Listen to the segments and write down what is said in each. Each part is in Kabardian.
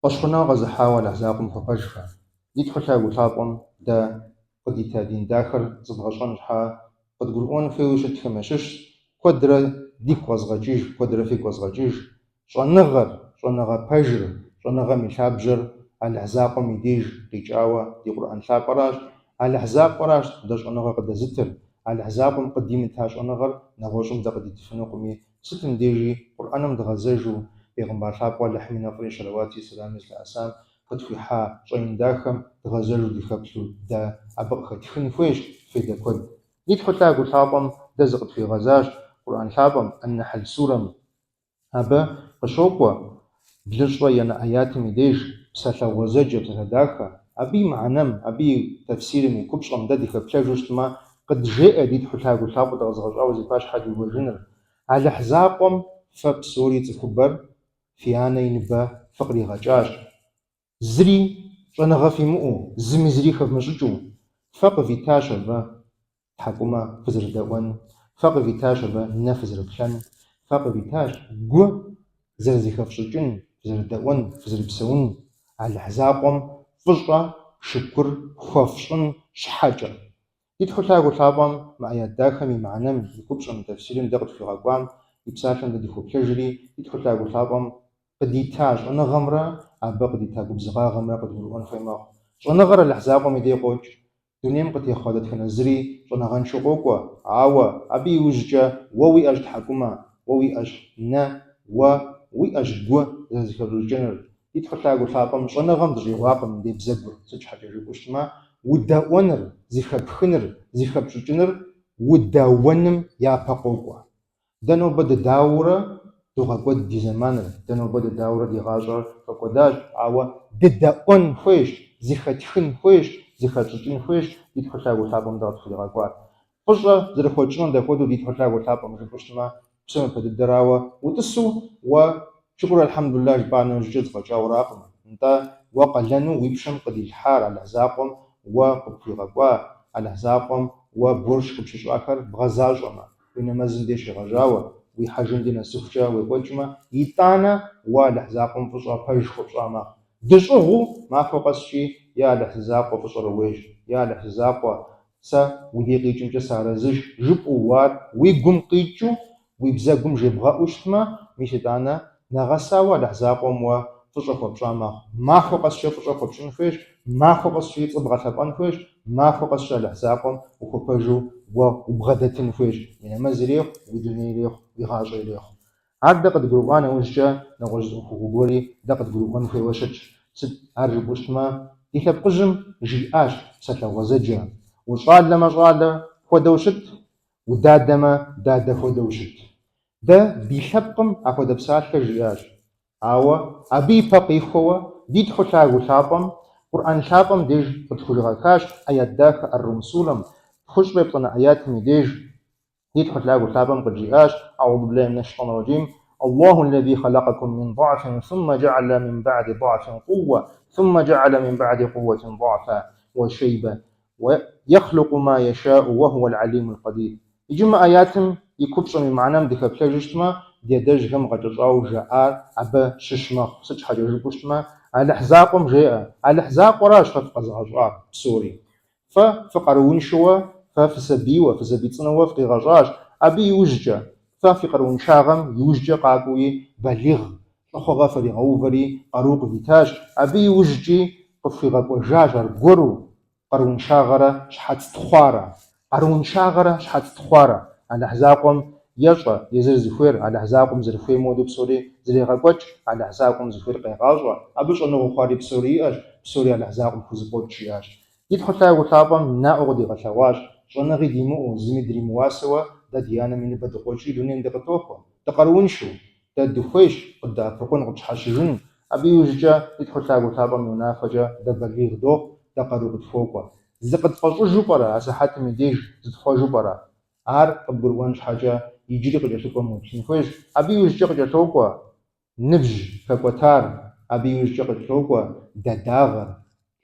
Фӏэщхъуныгъэ къэзыхьауэ Алыхь закъуэм хуэпэжхэ, ди Тхьэу Лъагэу Лъапӏэм дэ къыдита дин дахэр зэдгъэщӏэн щхьа къыдгурыӏуэн хуейуэ щытхэм ящыщщ куэдрэ дигу къэзгъэкӏыж, куэдрэ фигу къэзгъэкӏыж, щӏэныгъэр, щӏэныгъэ пэжыр, щӏэныгъэм и лъабжьэр Алыхь закъуэм и деж къикӏауэ ди Къурӏэн лъапӏэращ. Алыхь закъуэращ дэ щӏэныгъэ къыдэзытыр, Алыхь закъуэм къыдимыта щӏэныгъэр нэгъуэщӏым дэ къыдитыфынукъыми, Сытым дежи Къурӏэным дгъэзэжу, Бегъымбар лъапӏэу Алыхьым и нэфӏри щэлэуатри сэлами зылъэӏэсам къытхуихьа щӏэин дахэм дгъэзэжу дыхэплъу дэ абы къыхэтхын хуейщ фейдэ куэд. Ди Тхьэу Лъагэу Лъапӏэм дэ зыкъытхуигъэзащ Къурӏэн лъапӏэм, Ан-Нэхьл сурэм. Абы къыщокӏуэ блыщӏрэ янэ ӏэятым и деж псалъэ гъуэзэджэ, псалъэ дахэ. Абы и мыхьэнэм, абы и тэфсирым, и купщӏэм дэ дыхэплъэжу щытмэ, къыджеӏэ ди Тхьэу Лъагэу Лъапӏэу дыкъэзыгъэщӏауэ зи пащхьэ диувэжыныр. Алыхь закъуэм фэ псори цӏыхубэр фи анэ и ныбэ фыкъригъэкӏащ. Зыри щӏэныгъэ фимыӏэу, зыми зыри хэвмыщӏыкӏыу, фэ къывитащ абы тхьэкӏумэ фызэрыдэӏуэн, фэ къывитащ абы нэ фызэрыплъэн, фэ къывитащ гу зэрызэхэфщӏыкӏын, фызэрыдэӏуэн, фызэрыпсэун, Алыхь закъуэм фӏыщӏэ, шыкур хуэфщӏын щхьэкӏэ. Ди Тхьэу Лъагэу Лъапӏэм мы ӏэят дахэм и мыхьэнэм, и купщӏэм, и тэфсирым дэ къытхуигъэкӏуам и псалъэм дэ дыхоплъэжри, ди Тхьэу Лъагэу Лъапӏэм къыдита щӏэныгъэмрэ абы къыдита губзыгъагъэмрэ къыдгурыӏуэн хуей мэхъу. Щӏэныгъэр Алыхь закъуэм и дей къокӏ. Дунейм къытехъуа дэтхэнэ зыри щӏэныгъэншэу къокӏуэ, ауэ абы иужькӏэ уэ уиӏэщ тхьэкӏумэ, уэ уиӏэщ нэ, уэ уиӏэщ гу зэрызэхэпщӏыкӏынур. Ди Тхьэу Лъагэу Лъапӏэм щӏэныгъэм дыщӏигъуакъым дей бзэгур, сыт щхьэкӏэ жыпӏэу щытмэ, удэӏуэныр, зыхэпхыныр, зыхэпщӏыкӏыныр удэуэным япэ къокӏуэ. Дэ нобэ дыдауэурэ догъэкӏуэд ди зэманыр, дэ нобэ дыдауэурэ ди гъащӏэр фӏэкӏуэдащ, ауэ дыдэӏуэн хуейщ, зыхэтхын хуейщ, зыхэтщӏыкӏын хуейщ ди Тхьэу Лъагэу Лъапӏэм дэ къытхуригъэкӏуар. Фӏыщӏэ зэрыхуэтщӏынур дапхуэдэу ди Тхьэу Лъагэу Лъапӏэм жыпӏэу щытмэ, псом япэ дыдэрауэ, утӏысу уэ шыкур алхьэмдулилла жыпӏа нэужькӏэ зэфӏэкӏауэракъым. Нтӏэ, уэ къалэну уи пщэм къыдилъхьар Алыхь закъуэм уэ къыпхуигъэкӏуа, Алыхь закъуэм уэ борш къыпщищӏахэр бгъэзащӏэмэ, уи нэмэзым дей щегъэжьауэ, уи хьэжым дей нэсыхукӏэ уекӏуэкӏмэ, итӏанэ уэ Алыхь закъуэм фӏыщӏэ пэж хуэпщӏа мэхъу. Дыщӏыгъуу махуэ къэскӏи, я Алыхь закъуэ фӏыщӏэр ууейщ, я Алыхь закъуэ сэ уи дей къикӏымкӏэ сыарэзыщ, жыпӏэу уэ ар уи гум къикӏыу, уи бзэгум жебгъэӏэу щытмэ, мис итӏанэ нэгъэсауэ Алыхь закъуэм уэ фӏыщӏэ хуэпщӏа мэхъу. Махуэ къэскӏэ фӏыщӏэ хуэпщӏын хуейщ, махуэ къэскӏэ и цӏэ бгъэлъэпӏэн хуейщ, махуэ къэскӏэ Алыхь закъуэм ухуэпэжу уэ убгъэдэтын хуейщ, уи нэмэз ирехъу, уи дуней ирехъу, уи гъащӏэ ирехъу. Ар дэ къыдгурыӏуа нэужькӏэ нэгъуэщӏ зы ӏуэхугъуэ гуэри дэ къыдгурыӏуэн хуейуэ щытщ. Сыт ар жыпӏэу щытмэ, ди лъэпкъыжьым жиӏащ псалъэ гъуэзэджэ, Ущӏалэмэ щӏалэ хуэдэу щыт, удадэмэ дадэ хуэдэу щыт. Дэ ди лъэпкъым апхуэдэ псалъэ жиӏащ. Ауэ абы и пэ къихуэуэ ди Тхьэу Лъагэу Лъапӏэм Къурӏэн лъапӏэм деж къытхуригъэхащ ӏэят дахэ Ар-Рум сурэм, тхущӏрэ еплӏанэ ӏэятым и деж, Ди Тхьэу Лъагэу Лъапӏэм къыджиӏащ, Аӏузу биллахи минэш шейтӏани раджим, Аллаху аллази халакъакум мин да'фин суммэ джа'аля мин ба'ди да'фин къууэ, суммэ джа'аля мин ба'ди къууэтин да'фа уэ шейбэ, уэ ехлукъу ма ешаӏу уэ хуэл алимул къадир. Иджы мы ӏэятым и купщӏэм и мыхьэнэм дыхэплъэжу щытмэ, ди адэжьхэм гъэкӏэщӏауэ жаӏар абы щыщ мэхъу. Сыт щхьэкӏэ жыпӏэу щытмэ, Алыхь закъуэм жеӏэ, Алыхь закъуэращ фэ фыкъэзыгъэщӏар псори. Фэ фыкъарууншэуэ, фэ фысабийуэ, фысабий цӏынэуэ фыкъигъэщӏащ. Абы иужькӏэ, фэ фи къарууншагъэм иужькӏэ къакӏуэуи балигъ лӏыхъугъэ фыригъэувэри къару къывитащ. Абы иужькӏи къыфхуигъэкӏуэжащ аргуэру къарууншагъэрэ щхьэц тхъуарэ. Къарууншагъэрэ щхьэц тхъуарэ. Алыхь закъуэм ещӏэ езыр зыхуейр, Алыхь закъуэм зэрыхуейм хуэдэу псори зрегъэкӏуэкӏ, Алыхь закъуэм зыхуейр къегъащӏэ, абы щӏэныгъэу хъуари псори иӏэщ, псори Алыхь закъуэм хузэфӏокӏ, жиӏащ. Ди Тхьэу Лъагэу Лъапӏэм наӏуэ къыдигъэлъэгъуащ, щӏэныгъи димыӏэу, зыми дримыуасэуэ дэ ди анэм и ныбэ дыкъокӏри дунейм дыкъытохъуэ, дыкъарууншэу, дэ дыхуейщ къыддэӏэпыкъун, къытщхьэщыжын. Абы иужькӏэ ди Тхьэу Лъагэу Лъапӏэм и унафэкӏэ дэ балигъ дохъу, дэ къару къытхуокӏуэ. Зыкъытфӏэщӏыжу пӏэрэ а сыхьэтым и деж зытхъуэжу пӏэрэ? Ар къыбгурыӏуэн щхьэкӏэ иджыри къыкӏэлъыкӏуэм уеплъын хуейщ. Абы иужькӏэ къыкӏэлъокӏуэ ныбжь хэкӏуэтар, абы иужькӏэ къыкӏэлъокӏуэ дадагъэр,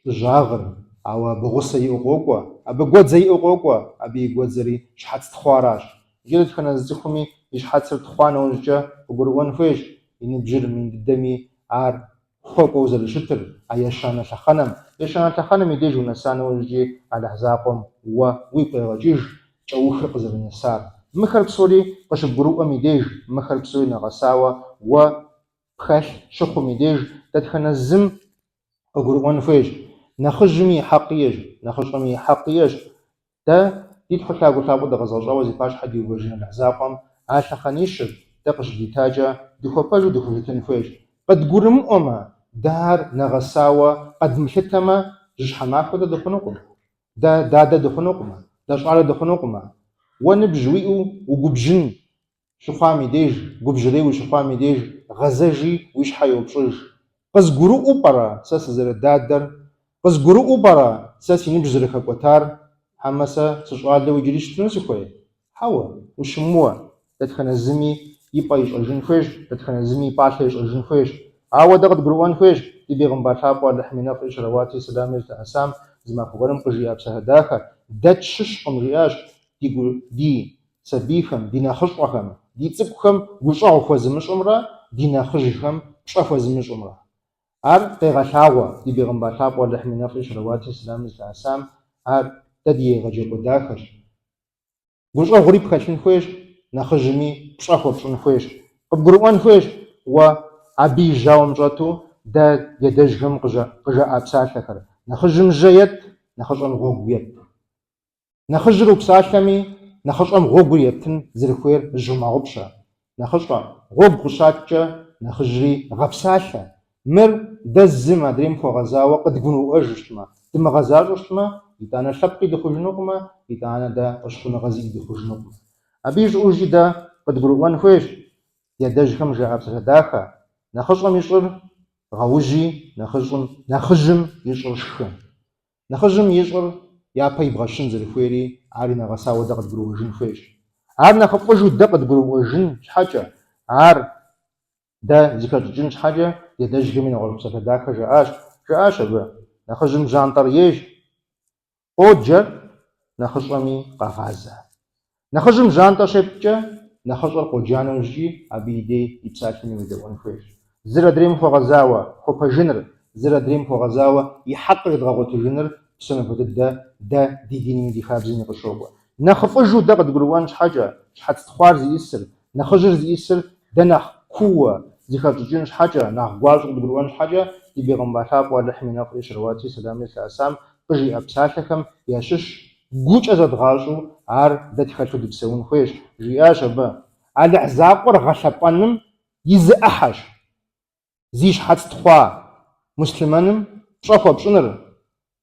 лӏыжьагъыр, ауэ абы гъусэ иӏэу къокӏуэ, абы гуэдзэ иӏэу къокӏуэ, абы и гуэдзэри щхьэц тхъуаращ. Иджы дэтхэнэ зы цӏыхуми и щхьэцыр тхъуа нэужькӏэ къыгурыӏуэн хуейщ, и ныбжьыр мыин дыдэми, ар. хуэкӏуэу зэрыщытыр, а ещанэ лъэхъэнэм. Ещанэ лъэхъэнэм и деж унэса нэужькӏи Алыхь закъуэм уэ уигу къегъэкӏыж кӏэухыр къызэрынэсар. Мыхэр псори къыщыбгурыӏуэм и деж, мыхэр псори нэгъэсауэ уэ пхэлъ щыхъум и деж дэтхэнэ зым къыгурыӏуэн хуейщ. Нэхъыжьми и хьэкъ иӏэщ, нэхъыщӏэми и хьэкъ иӏэщ. Дэ ди Тхьэу лъагэу лъапӏэу дыкъэзыгъэщӏауэ зи пащхьэ диувэжын Алыхь закъуэм а лъэхъэнищыр дэ къыщыдитакӏэ дыхуэпэжу дыхущытын хуейщ. Къыдгурымыӏуэмэ, дэ ар нэгъэсауэ къэдмылъытэмэ, жьыщхьэ махуэ дэ дыхъунукъым. Дэ дадэ дыхъунукъымэ, дэ щӏалэ дыхъунукъымэ. Уэ ныбжь уиӏэу угубжьын щыхъуам и деж, губжьырей ущыхъуам и деж, гъэзэжи уи щхьэ еупщӏыж. Къызгурыӏуэу пӏэрэ сэ сызэрыдадэр? Къызгурыӏуэу пӏэрэ сэ си ныбжь зэрыхэкӏуэтар? Хьэмэ сэ сыщӏалэу иджыри щытыну сыхуей? Хьэуэ, ущымыуэ. Дэтхэнэ зыми и пӏэ ищӏэжын хуейщ, дэтхэнэ зыми и пӏалъэ ищӏэжын хуейщ. Ауэ дэ къыдгурыӏуэн хуейщ ди бегъымбар лъапӏэу Алыхьым и нэфӏри щэлэуатри сэламри зылъэӏэсам зы махуэ гуэрым къыжиӏа псалъэ дахэ, Дэ тщыщкъым, жиӏащ, ди сабийхэм, ди нэхъыщӏэхэм, ди цӏыкӏухэм гущӏэгъу хуэзымыщӏымрэ ди нэхъыжьхэм пщӏэ хуэзымыщӏымрэ. Ар къегъэлъагъуэ ди бегъымбар лъапӏэу Алыхьым и нэфӏри щэлэуатри сэламри зылъэӏэсам, ар дэ ди егъэджакӏуэ дахэщ. Гущӏэгъури пхэлъын хуейщ, нэхъыжьми пщӏэ хуэпщӏын хуейщ. Къыбгурыӏуэн хуейщ уэ абы и жьауэм щӏэту дэ ди адэжьхэм къыжаӏа псалъэхэр, Нэхъыжьым жьэ ет, нэхъыщӏэм гъуэгу ет. Нэхъыжьыр упсалъэми, нэхъыщӏэм гъуэгур ептын зэрыхуейр зыщумыгъэгъупщэ. Нэхъыщӏэ, гъуэгу къыщаткӏэ, нэхъыжьри гъэпсалъэ. Мыр дэ зым адрейм хуэгъэзауэ къыдгурымыӏуэжу щытмэ, дымыгъэзащӏэу щытмэ, итӏанэ лъэпкъи дыхъужынукъымэ, итӏанэ дэ фӏэщхъуныгъэ зиӏи дыхъужынукъым. Абы ищӏыӏужкӏи дэ къыдгурыӏуэн хуейщ ди адэжьхэм жаӏа псалъэ дахэ, нэхъыщӏэм и щӏыр гъэужьи, нэхъыщӏым, нэхъыжьым и щӏыр шхы. Нэхъыжьым и щӏыр япэ ибгъэщын зэрыхуейри ари нэгъэсауэ дэ къыдгурыӏуэжын хуейщ. Ар нэхъыфӏыжу дэ къыдгурыӏуэжын щхьэкӏэ, ар дэ зыхэтщӏыкӏын щхьэкӏэ ди адэжьхэми нэгъуэщӏ псалъэ дахэ жаӏащ. Жаӏащ абы, Нэхъыжьым жьантӏэр ейщ, къоджэр, нэхъыщӏэми къагъазэ. Нэхъыжьым жьантӏэ щепткӏэ, нэхъыщӏэр къоджа нэужькӏи абы и дей и псалъэми уедэӏуэн хуейщ. Зыр адрейм хуэгъэзауэ хуэпэжыныр, зыр адрейм хуэгъэзауэ и хьэкъыр едгъэгъуэтыжыныр псом япэ дыдэ дэ ди динми ди хабзэми къыщокӏуэ. Нэхъыфӏыжу дэ къыдгурыӏуэн щхьэкӏэ, щхьэц тхъуар зиӏысыр, нэхъыжьыр зиӏысыр дэ нэхъ кууэ зыхэтщӏыкӏын щхьэкӏэ, нэхъ гуащӏэу къыдгурыӏуэн щхьэкӏэ, ди бегъымбар лъапӏэу Алыхьым и нэфӏри щэлэуатри сэламри зылъэӏэсам къыжиӏэ псалъэхэм ящыщ гукӏэ зэдгъащӏэу ар дэ тхэлъу дыпсэун хуейщ, жиӏащ абы. Алыхь закъуэр гъэлъэпӏэным и зы ӏыхьэщ зи щхьэц тхъуа муслъымэным пщӏэ хуэпщӏыныр,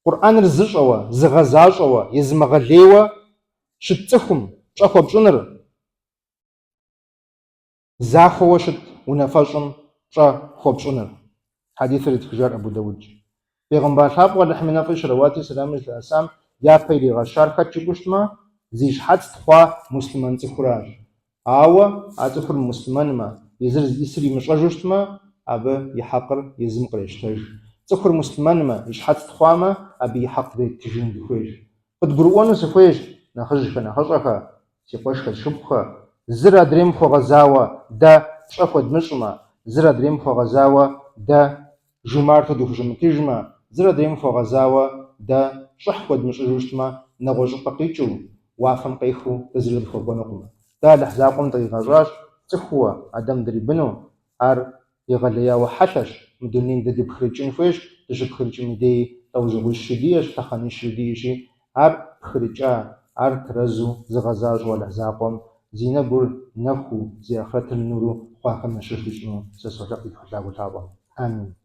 Къурӏэныр зыщӏэуэ, зыгъэзащӏэуэ, езымыгъэлейуэ щыт цӏыхум пщӏэ хуэпщӏыныр, захуэуэ щыт унафэщӏым пщӏэ хуэпщӏыныр. Хьэдисыр зытхыжар Абу Даудщ. Бегъымбар лъапӏэу Алыхьым и нэфӏри щэлэуатри сэламри зылъэӏэсам япэ иригъэщар хэт жыпӏэу щытмэ, зи щхьэц тхъуа муслъымэн цӏыхуращ. Ауэ а цӏыхур муслъымэнмэ, езыр зиӏысыр имыщӏэжу щытмэ, абы и хьэкъыр езым кърещтэж. Цӏыхур муслъымэнмэ, и щхьэц тхъуамэ, абы и хьэкъ еттыжыну дыхуейщ. Къыдгурыӏуэну сыхуейщ, нэхъыжьхэ, нэхъыщӏэхэ, си къуэшхэ, шыпхъухэ, зыр адрейм хуэгъэзауэ дэ пщӏэ хуэдмыщӏмэ, зыр адрейм хуэгъэзауэ дэ жумарту дыхущымытыжмэ, зыр адрейм хуэгъэзауэ дэ щӏыхь хуэдмыщӏыжу щытмэ, нэгъуэщӏыпӏэ къикӏыу, уафэм къехыу дэ зыри къытхуэкӏуэнукъым. Дэ Алыхь закъуэм дыкъигъэщӏащ цӏыхууэ, Адэм дрибыну, ар егъэлеяуэ хьэлъэщ, мы дунейм дэ дыпхрыкӏын хуейщ, дыщыпхрыкӏым и деи лӏэужьыгъуищри диӏэщ, лъэхъэнищри диӏэщи, ар пхрыкӏа, ар тэрэзу зыгъэзащӏэу Алыхь закъуэм зи нэгур нэхуу, зи ахърэтыр нуру хъуахэм ящыщ дищӏыну сэ солъэӏу ди Тхьэ лъагэу лъапӏэм. Амин.